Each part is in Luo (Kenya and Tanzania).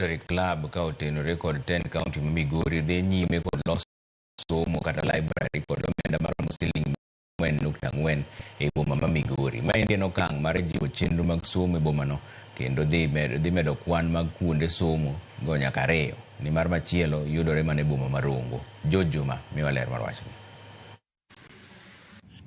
Rotary Club ka otenore kod tend kaunti ma Migori dhi nyime kod loso somo kata library kod omenda maromo siling 4.4 e boma ma Migori. Maendi en okang' mar jiwo chenro mag somo e bomano kendo dhi medo kwan mag kuonde somo go nyaka ariyo nimar machielo yudore mana e boma ma Rongo. George Juma miwa ler mar wachni.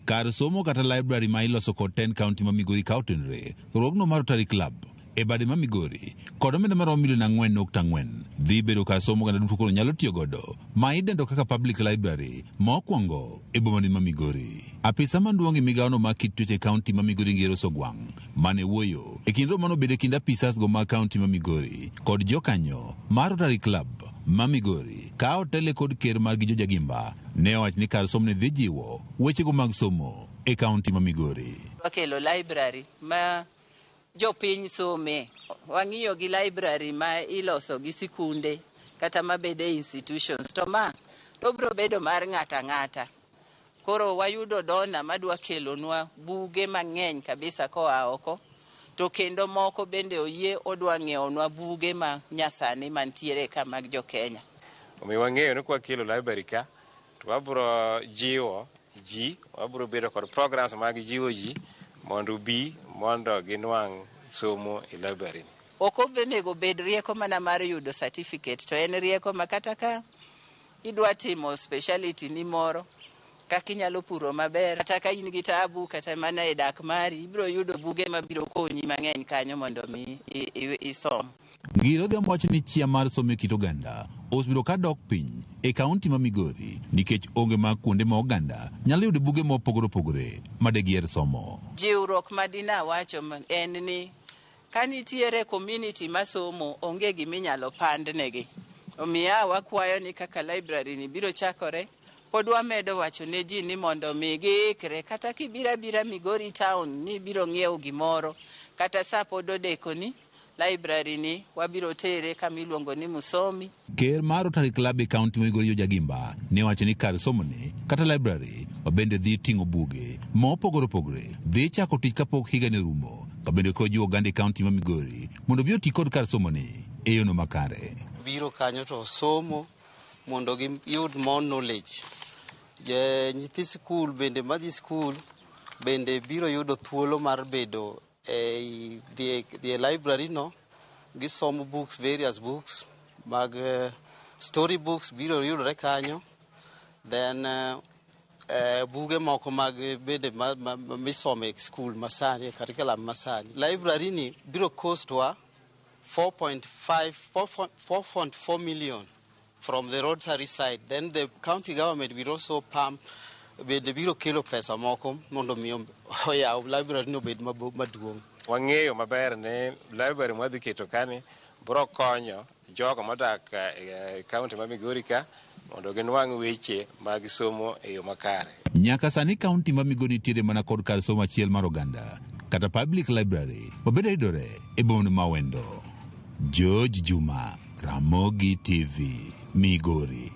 Kar somo kata library ma iloso kod tend kaunti ma Migori ka otenore riwruogno mar Rotary Club e bade ma Migori kod omenda maromo milion 4.4 dhi bedo kar somo oganda duto koro nyalo tiyo godo ma idendo kaka public library ma okwongo e bomani ma Migori. Apisa maduong' e migawono mar kit tuoche e kaunti ma Migori Ngero Sogwang' mane wuoyo e kind romo manobedo e kind apisas go mag kaunti ma Migori kod jokanyo mar Rotary Club ma Migori ka otele kod ker margi George Agimba ne owacho ni kar somo ne dhi jiwo wechego mag somo e kaunti ma Migori. Wakelo library ma jopiny some. Wang'iyo gi library ma iloso gi sikunde kata mabede institutions to ma to biro bedo mar ng'ata ng'ata. Koro wayudo donor madwa kelonwa buge mang'eny kabisa koa oko to kendo moko bende oyie odwa ng'iewonwa buge ma nyasani mantiere ka mag jo Kenya. Omiyo wang'eyo ni kwakelo library ka to wabiro jiwo ji, wabiro bedo kod programs mag jiwo ji mondo obi mondo ginwang' somo e library ni. Ok onego bed rieko mana mar yudo certificate to en rieko ma kata ka idwa timo speciality ni moro kaka inyalo puro maber kata ka in gi tabu kata mana e dak mari ibiro yudo buge mabiro konyi mang'eny kanyo mondo mi isom. Ngiro Odhiambo wacho ni chia mar somo e kit oganda osebedo ka dok piny e kaunti ma Migori nikech onge mag kuonde ma oganda nyalo yudo buge mopogore opogore ma degiher somo. Jiwruok ma dina wacho en ni ka nitiere community masomo onge giminyalo pandnegi. Omiyo wakwayo ni kaka library ni biro chakore pod wamedo wacho ne ji ni mondo mi giikre kata kibiro abira Migori town ni ibiro ng'iewo gimoro kata sa pod odekoni library ni wabiro tere kama iluongo ni Musomi. Ker mar Rotary Club e kaunti ma Migori George Agimba ne owacho ni kar somo ni kata library ma bende dhi ting'o buge ma opogore opogore dhi chako tich kapok higani orumo ka bende kojiwo oganda e kaunti ma Migori mondo obi oti kod kar somo ni e yono makare. Biro kanyo to somo mondo giyud more knowledge. Nyithi sikul bende madhi sikul bende biro yudo thuolo mar bedo e dhi e library no gisomo books, various books mag story books biro yudore kanyo. Then buge moko mag bende misomo e skul masani, e curriculum masani. Library ni biro cost wa 4.5 4.4 million from the Rotary side. Then the county government will also pump bende biro kelo pesa moko mondo mi oyaw library no obed maduong'. Wang'eyo maber ni library mwadhi keto kani biro konyo jogo modak e kaunti ma Migori ka mondo ginwang' weche mag somo e yo makare. Nyaka sani kaunti ma Migori nitiere mana kod kar somo achiel mar oganda kata public library ma bende yudore e boma ma Wendo. George Juma, Ramogi TV, Migori.